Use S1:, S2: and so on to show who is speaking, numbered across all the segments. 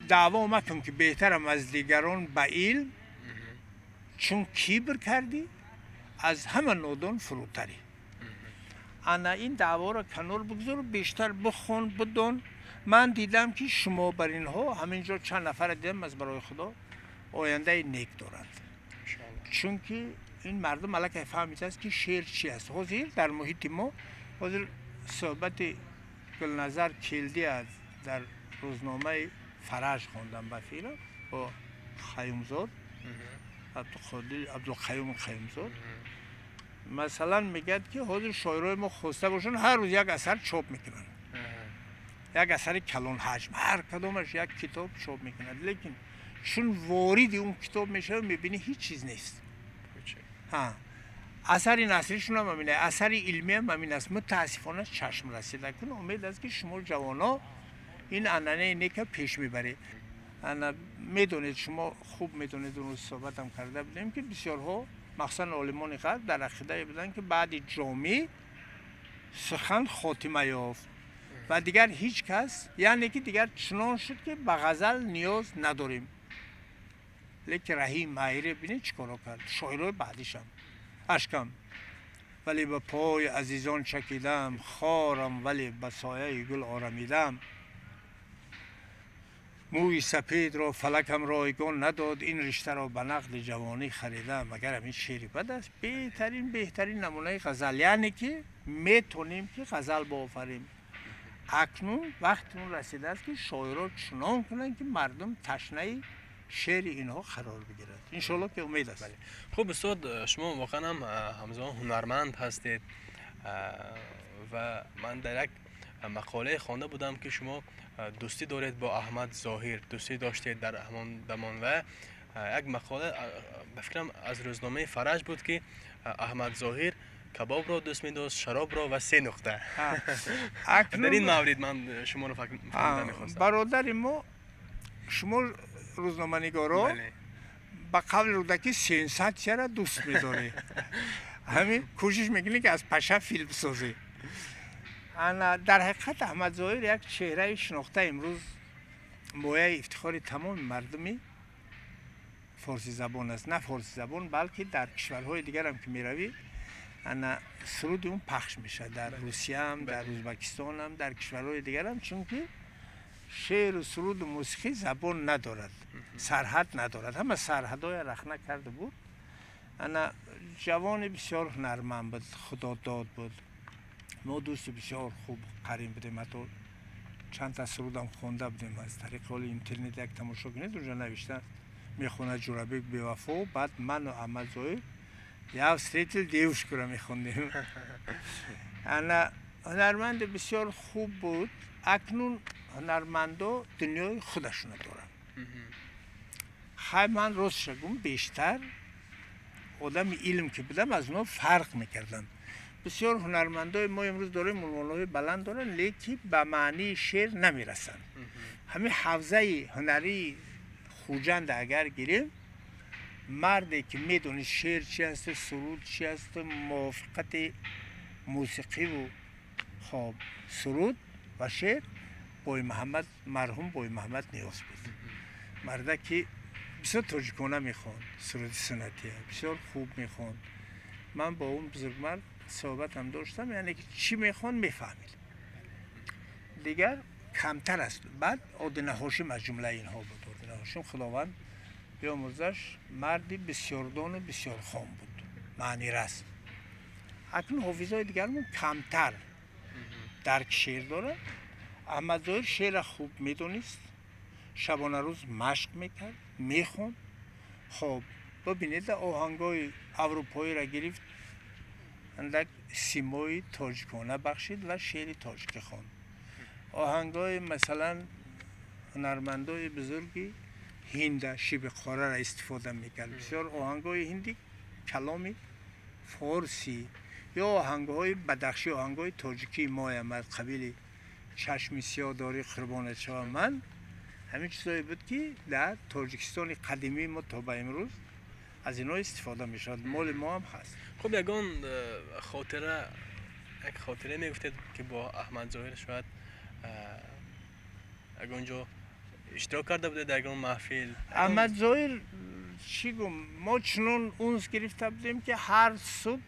S1: Даъво макун, ки беҳтарам аз дигарон ба илм, чун кибр кардӣ, аз ҳама нодон фурӯтарӣ. Ана ин даъворо канор бигзор, бештар бихон, бидон. Ман дидам, ки шумо бар инҳо ҳамин ҷо чанд нафара дидам, аз барои Худо ояндаи нек доранд, чунки ин мардум аллакай фаҳмидааст, ки шеър чи аст. Ҳозир дар муҳити мо, ҳозир суҳбати Гулназар Келдӣ аз дар рӯзномаи Фараҷ хондам, ба фикрам, бо Хайумзод, Абдулқаюм Хайумзод, масалан, мегӯяд, ки ҳозир шоирои мо хоста бошанд, ҳар рӯз як асар чоп мекунанд, як асари калонҳаҷм, ҳар кадомаш як китоб чоп мекунад, лекин чун вориди он китоб мешавад, мебинӣ, ҳеҷ чиз нест. Асари насришунам ҳамин, асари илмиам ҳамин аст, мутаассифона, чашм расида кун. Умед аст, ки шумо ҷавоно ин анъанаи нека пеш мебаред. Ана медонед, шумо хуб медонед, он рӯз суҳбатам карда будем, ки бисёрҳо, махсусан олимони ғарб, дар ақидае буданд, ки баъди Ҷомӣ сухан хотима ёфт ва дигар ҳеҷ кас, яъне ки дигар чунон шуд, ки ба ғазал ниёз надорем. Лекин Раҳим Маҳире бинед, чӣ коро кард, шоирои баъдишам. Ашкам вале ба пои азизон чакидам, хорам вале ба сояи гул орамидам, мӯи сапедро фалакам ройгон надод, ин риштаро ба нақди ҷавонӣ харидам. Магар ҳамин шеъри бад аст? Беҳтарин, беҳтарин намунаи ғазал. Яъне ки метонем, ки ғазал боофарем. Акнун вақти он расидааст, ки шоиро чунон кунанд, ки мардум ташнаи шеъри инҳо қарор бигирад. Иншоалло, ки умед аст.
S2: Хуб, устод, шумо воқеан ҳам ҳамзамон ҳунарманд ҳастед ва ман дар як мақолае хонда будам, ки шумо дӯстӣ доред бо Аҳмад Зоҳир, дӯстӣ доштед дар ҳамон дамон. Ва як мақола, ба фикрам, аз рӯзномаи Фараҷ буд, ки Аҳмад Зоҳир кабобро дӯст медошт, шаробро ва се нуқта. Дар ин маврид ман шуморо фаҳмида мехостам.
S1: Бародари мо, шумо рӯзноманигоро ба қавли Рӯдакӣ сенсатсияро дӯст медоред, ҳамин кӯшиш мекунед, ки аз паша филм созед. Ана дар ҳақиқат Аҳмад Зоҳир як чеҳраи шинохта, имрӯз мояи ифтихори тамоми мардуми форсизабон аст. На форсизабон, балки дар кишварҳои дигарам ки меравӣ, ана суруди он пахш мешавад, дар Русияам, дар Ӯзбекистонам, дар кишварҳои дигарам, чунки шеъру суруду мусиқӣ забон надорад, сарҳад надорад, ҳама сарҳадҳоя рахна карда буд. Ана ҷавони бисёр ҳунарманд буд, худодод буд. Мо дӯсти бисёр хуб, қарин будем, ҳатто чандта сурудам хонда будем. Аз тариқи ҳоли интернет як тамошо кунед, унҷо навишта мехонад Ҷурабек Бевафо, баъд ману Аҳмад Зоҳир «Я встретил девушку» ро мехондем. Ана ҳунарманди бисёр хуб буд. Акнун ҳунармандо дунёи худашона доранд. Хай, ман ростша гум, бештар одами илм ки будам, аз онҳо фарқ мекардам. Бисёр ҳунармандои мо имрӯз дорем, унвонҳои баланд доранд, лекин ба маънии шеър намерасанд. Ҳамин ҳавзаи ҳунарии Хуҷанда агар гирем, марде ки медонист шеър чи асту суруд чи асту мувофиқати мусиқиву хоб суруд ва шеър, Боймуҳаммад, марҳум Боймуҳаммад Ниёз буд. Марда ки бисёр тоҷикона мехонд, суруди суннатия бисёр хуб мехонд. Ман бо он бузургмард суҳбатам доштам, яъне ки чӣ мехонд, мефаҳмид. Дигар камтар аст. Баъд Одина Ҳошим аз ҷумлаи инҳо буд. Одина Ҳошим, Худованд биомӯрзаш, марди бисёрдону бисёрхон буд, маънирас. Акнун ҳофизҳои дигармон камтар дарки шеър дорад. Аҳмад Зоҳир шеърра хуб медонист, шабонарӯз машқ мекард, мехонд. Хоб, бибинед, оҳангҳои аврупоиро гирифт, андак симои тоҷикона бахшид ва шеъри тоҷикӣ хонд. Оҳангҳои, масалан, ҳунармандои бузурги ҳинда, Шиби Қораро истифода мекард. Бисёр оҳангҳои ҳинди, каломи форсӣ ё оҳангҳои бадахшӣ, оҳангҳои тоҷикии моям аз қабили «Чашми сиёҳ дорӣ, қурбонат шавам ман», ҳамин чизое буд, ки дар Тоҷикистони қадимии мо то ба имрӯз аз инҳо истифода мешавад, моли мо ҳам ҳаст.
S2: Хуб, ягон хотира, як хотира мегуфтед, ки бо Аҳмад Зоҳир шояд ягон ҷо Иштирок карда будед дар ягон маҳфил?
S1: Аҳмад Зоҳир, чӣ гум, мо чунон унс гирифта будем, ки ҳар субҳ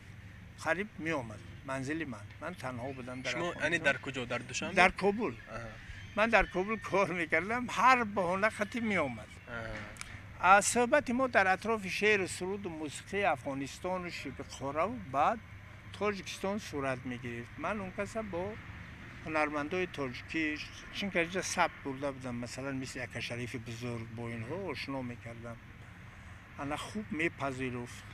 S1: қариб меомад манзили ман. Ман танҳо будам дар
S2: Шумо яъне дар куҷо, дар Душанбе?
S1: Дар Кобул. Ман дар Кобул кор мекардам, ҳар баҳона қатӣ меомад. Суҳбати мо дар атрофи шеъру суруду мусиқии Афғонистону Шибиқораву баъд Тоҷикистон сурат мегирифт. Ман он каса бо ҳунармандои тоҷикӣ, чунки инҷа сабт бурда будам, масалан, мисли Ака Шарифи бузург, бо инҳо ошно мекардам. Ана хуб мепазируфт.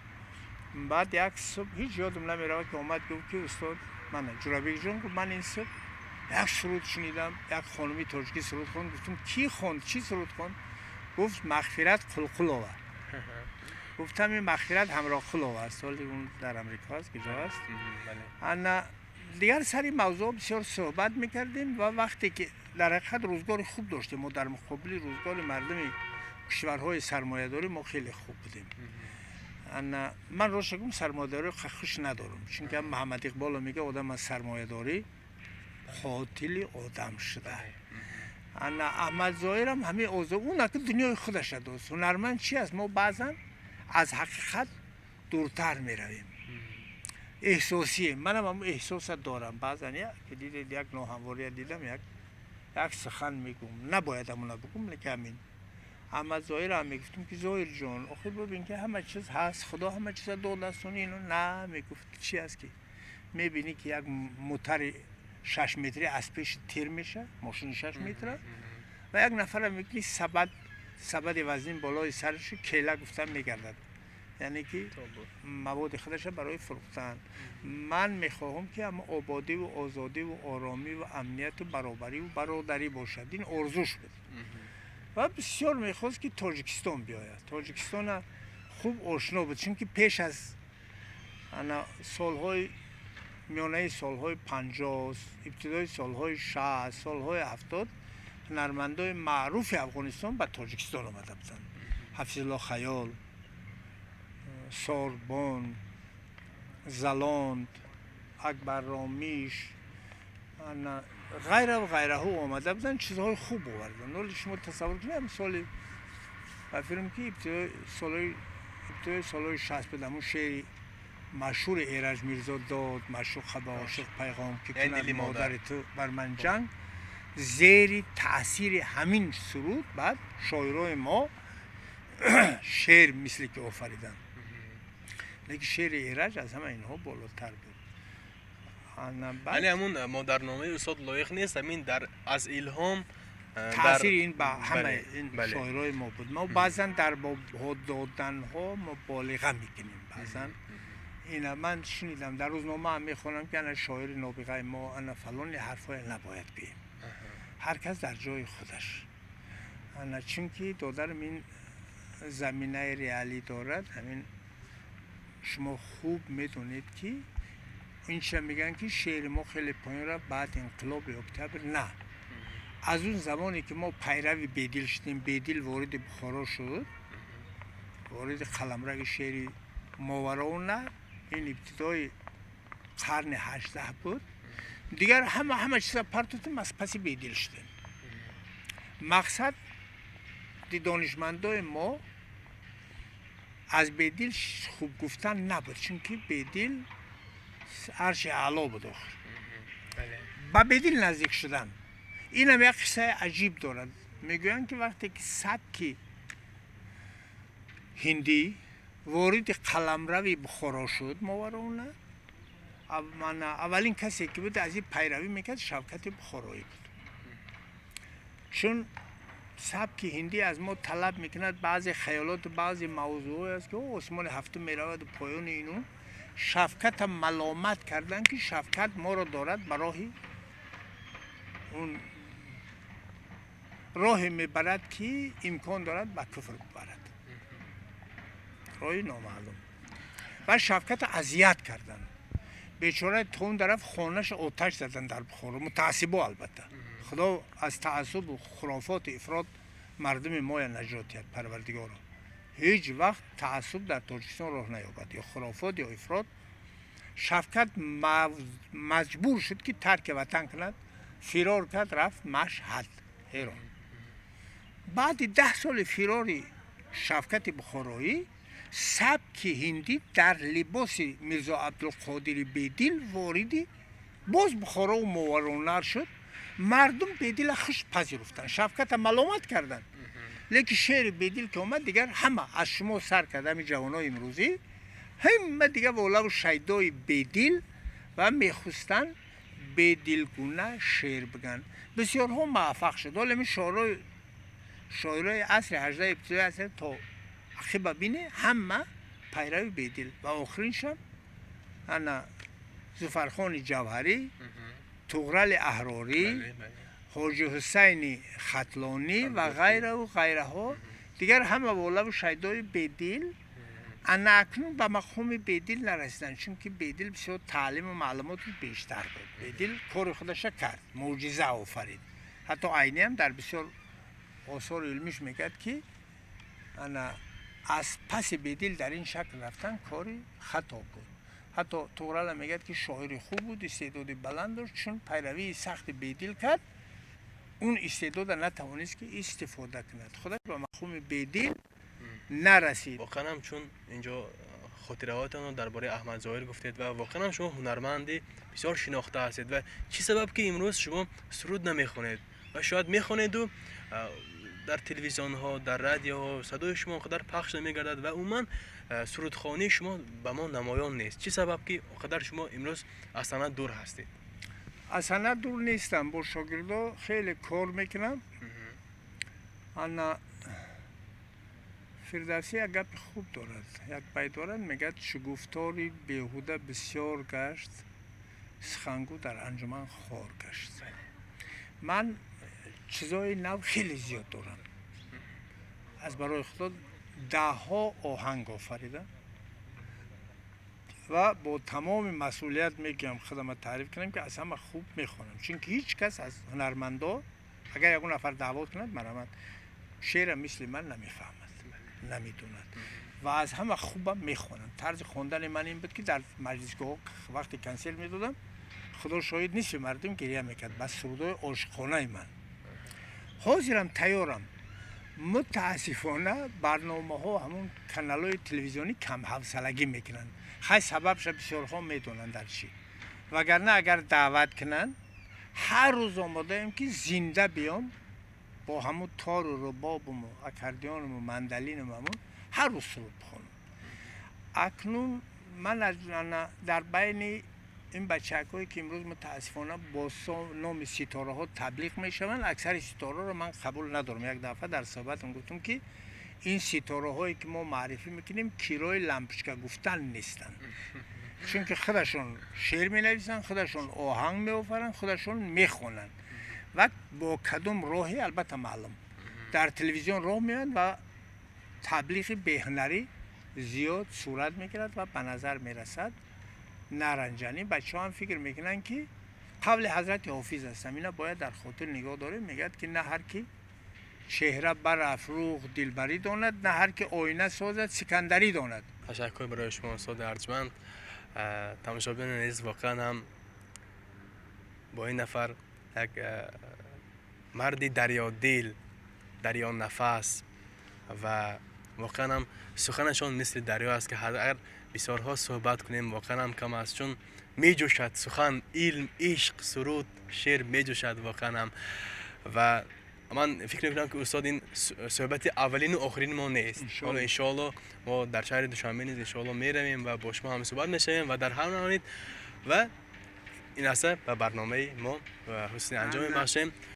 S1: Баъд як субҳ, ҳеҷ ёдам намеравад, ки омад, гуфт, ки устод, мана Ҷурабекҷон, гуфт, ман ин субҳ як суруд шунидам, як хонуми тоҷикӣ суруд хонд. Гуфтам, кӣ хонд, чӣ суруд хонд? Гуфт, Мағфират Қулқулова. Гуфтам, ин Мағфират Ҳамроҳқулова аст, ҳоли он дар Амрико аст, куҷо аст. Ана дигар сари мавзӯъ бисёр суҳбат мекардем ва вақте ки дар ҳақиқат рӯзгори хуб доштем, мо дар муқобили рӯзгори мардуми кишварҳои сармоядорӣ мо хеле хуб будем. Ана ман рост гум, сармоядорӣ хуш надорам, чунки Муҳаммад Иқболо мега, одам аз сармоядорӣ қотили одам шуда. Ана Аҳмад Зоҳирам ҳамин озо, ӯ наки дунёи худаша дост. Ҳунарманд чи аст? Мо баъзан аз ҳақиқат дуртар меравем, эҳсосием. Манам ҳамн эҳсоса дорам баъзан, ки дидед, як ноҳамвория дидам, як сухан мегӯм, набояд ҳамона бигӯм, лекин ҳамин Аҳмад Зоҳир ҳам мегуфтем, ки Зоҳирҷон, охир бибин, ки ҳама чиз ҳаст, Худо ҳама чиза додааст. Ино на, мегуфт, чи аст, ки мебинӣ, ки як мутари 6 метрӣ аз пеши тир меша, мошини 6 метра, ва як нафара мекунӣ, сабад, сабади вазнин болои сараш, кела гуфтан мегардад, яъне ки маводи худаша барои фурӯхтан. Ман мехоҳам, ки ҳама ободиву озодиву оромиву амнияту баробариву бародарӣ бошад. Ин орзуш буд ва бисёр мехост, ки Тоҷикистон биёяд. Тоҷикистона хуб ошно буд, чунки пеш аз ана солҳои миёнаи солҳои 50, ибтидои солҳои 60, солҳои 70 ҳунармандои маъруфи Афғонистон ба Тоҷикистон омада буданд: Ҳафизулло Хаёл, Сорбон, Залонд, Акбар Ромиш, ғайра ва ғайраҳо омада буданд, чизҳои хуб оварданд. Ҳоли шумо тасаввур кунед, соли ба филм, ки ибтидои солҳои 60 буд, ҳамун шеъри машҳури Эраҷ Мирзо дод: «Маъшуқа ба ошиқ пайғом, ки кунад модари ту бар ман ҷанг». Зери таъсири ҳамин суруд баъд шоирои мо шеър мисле ки офариданд, лекин шеъри Эраҷ аз ҳама инҳо болотар буд.
S2: Яъне ҳамун модарномаи устод Лоиқ нест, ҳамин дар аз илҳом.
S1: Таъсири ин ба ҳамаи ин шоирои мо буд. Мо баъзан дар доданҳо муболиға мекунем. Баъзан ина ман шунидам, дар рӯзнома ҳам мехонам, ки ана шоири нобиғаи мо, ана фалони. Ҳарфҳое набояд гӯем, ҳар кас дар ҷои худаш. Ана чунки додарам ин заминаи реалӣ дорад. Ҳамин шумо хуб медонед, ки инча мегӯянд, ки шеъри мо хеле поён рафт баъд инқилоби октябр. На, аз он замоне ки мо пайрави Бедил шудем, Бедил вориди Бухоро шуд, вориди қаламрави шеъри Мовароуннаҳр, ин ибтидои қарни 18 буд. Дигар ҳама чиза партотем, аз паси Бедил шудем. Мақсад донишмандои мо аз Бедил хуб гуфтан набуд, чунки Бедил арши аъло буд. Охир ба Бедил наздик шудан, инам як қиссаи аҷиб дорад. Мегӯянд, ки вақте ки сабки ҳиндӣ вориди қаламрави Бухоро шуд, Мовароуннаҳр, аввалин касе ки буд, аз ин пайравӣ мекард, Шавкати Бухороӣ буд, чун сабки ҳиндӣ аз мо талаб мекунад баъзе хаёлоту баъзе мавзӯъҳое аст, ки осмони ҳафтум мераваду поёни ину. Шавката маломат карданд, ки Шавкат моро дорад ба роҳи он роҳе мебарад, ки имкон дорад ба куфр бибарад, роҳи номаълум. Ва Шавката азият карданд, бечора то он тараф хонаша оташ заданд дар Бухоро, мутаассибо. Албатта, Худо аз таассубу хурофоту ифрот мардуми моя наҷот диҳад. Парвардигоро, ҳеҷ вақт таассуб дар Тоҷикистон роҳ наёбад, ё хурофот, ё ифрот. Шавкат маҷбур шуд, ки тарки ватан кунад, фирор кард, рафт Машҳад, Эрон. Баъди 10 соли фирори Шавкати Бухороӣ сабки ҳиндӣ дар либоси Мирзо Абдулқодири Бедил вориди боз Бухорову Мовароуннаҳр шуд. Мардум Бедила хуш пазируфтанд, Шавката маломат карданд, лекин шеъри Бедил ки омад, дигар ҳама, аз шумо сар карда ҳами ҷавонои имрӯзӣ, ҳама дигар волаву шайдои Бедил ва мехостанд бедилгуна шеър бигӯянд. Бисёрҳо муваффақ шуд. Ҳоло ин шоирои асри 18, ибтидои аср то ақиба бине, ҳама пайрави Бедил ва охириншам ана Зуфархони Ҷавҳарӣ, Туғрали Аҳрорӣ, Ҳоҷи Ҳусайни Хатлонӣ ва ғайраву ғайраҳо. Дигар ҳама волаву шайдои Бедил. Ана акнун ба мақоми Бедил нарасиданд, чунки Бедил бисёр таълиму маълумоти бештар буд. Бедил кори худаша кард, мӯъҷиза офарид. Ҳатто Айниам дар бисёр осори илмиш мегӯяд, ки ана аз паси Бедил дар ин шакл рафтан кори хато буд. Ҳатто Туғрала мегӯяд, ки шоири хуб буд, истеъдоди баланд дошт, чун пайравии сахти Бедил кард, он истеъдода натавонист, ки истифода кунад, худаш ба мақоми Бедил нарасид.
S2: Воқеан ҳам, чун инҷо хотираҳоятонро дар бораи Аҳмад Зоҳир гуфтед ва воқеан ҳам шумо ҳунарманди бисёр шинохта ҳастед, ва чӣ сабаб ки имрӯз шумо суруд намехонед ва шояд мехонеду дар телевизионҳо, дар радиоҳо садои шумо он қадар пахш намегардад ва умуман сурудхонии шумо ба мо намоён нест? Чӣ сабаб ки он қадар шумо имрӯз аз санъат дур ҳастед?
S1: Аз санъат дур нестам, бо шогирдо хеле кор мекунам. Ана Фирдавсӣ як гапи хуб дорад, як байт дорад, мегӯяд: «Шугуфтори беҳуда бисёр гашт, сухангӯ дар анҷуман хор гашт». Ман чизои нав хеле зиёд дорам. Аз барои Худо даҳҳо оҳанг офаридам ва бо тамоми масъулият мегӯям, худама таъриф кунам, ки аз ҳама хуб мехонам, чунки ҳеҷ кас аз ҳунармандо, агар ягон нафар даъвот кунад, марамат, шеъра мисли ман намефаҳмад, намедонад ва аз ҳама хубам мехонам. Тарзи хондани ман ин буд, ки дар маҷлисгоҳҳо вақте консерт медодам, Худо шоҳид, нисфи мардум гиря мекард ба сурудҳои ошиқонаи ман. Ҳозирам тайёрам. Мутаассифона, барномаҳо, ҳамун каналҳои телевизионӣ камҳавсалагӣ мекунанд. Хай, сабабша бисёрҳо медонанд дар чӣ. Вагарна агар даъват кунанд, ҳар рӯз омодаем, ки зинда биём бо ҳамун тору рубобуму аккордеонуму мандолинуму, ҳамун ҳар рӯз суруд бихонам. Акнун ман дар байни ин бачакҳое, ки имрӯз мутаассифона бо номи ситораҳо таблиғ мешаванд, аксари ситораро ман қабул надорам. Як дафъа дар суҳбатам гуфтам, ки ин ситораҳое, ки мо маърифӣ мекунем, кирои лампочка гуфтан нестанд, чунки худашон шеър менависанд, худашон оҳанг меофаранд, худашон мехонанд ва бо кадом роҳе, албатта маълум, дар телевизион роҳ меоянд ва таблиғи беҳунарӣ зиёд сурат мегирад ва ба назар мерасад наранҷанӣ. Бачаҳо ҳам фикр мекунанд, ки қавли ҳазрати Ҳофиз аст, ина бояд дар хотир нигоҳ дорем, мегӯяд, ки на ҳар ки чеҳра барафрӯхт дилбарӣ донад, на ҳар ки оина созад сикандарӣ донад.
S2: Ташаккур барои шумо, устоди арҷманд. Тамошобинони азиз, воқеан ҳам бо ин нафар, як марди дарёдил, дарёнафас ва воқеан ҳам суханашон мисли дарё аст, ки агар бисёрҳо суҳбат кунем, воқеан ҳам кам аст, чун меҷӯшад сухан, илм, ишқ, суруд, шеър меҷӯшад воқеан ҳам. Ва ман фикр мекунам, ки устод, ин суҳбати аввалину охирини мо нест. Ҳоло, иншоалло, мо дар шаҳри Душанбе низ, иншоалло, меравем ва бо шумо ҳамсуҳбат мешавем ва дар ҳар маврид ва ин лаҳза ба барномаи мо ҳусни анҷом мебахшем.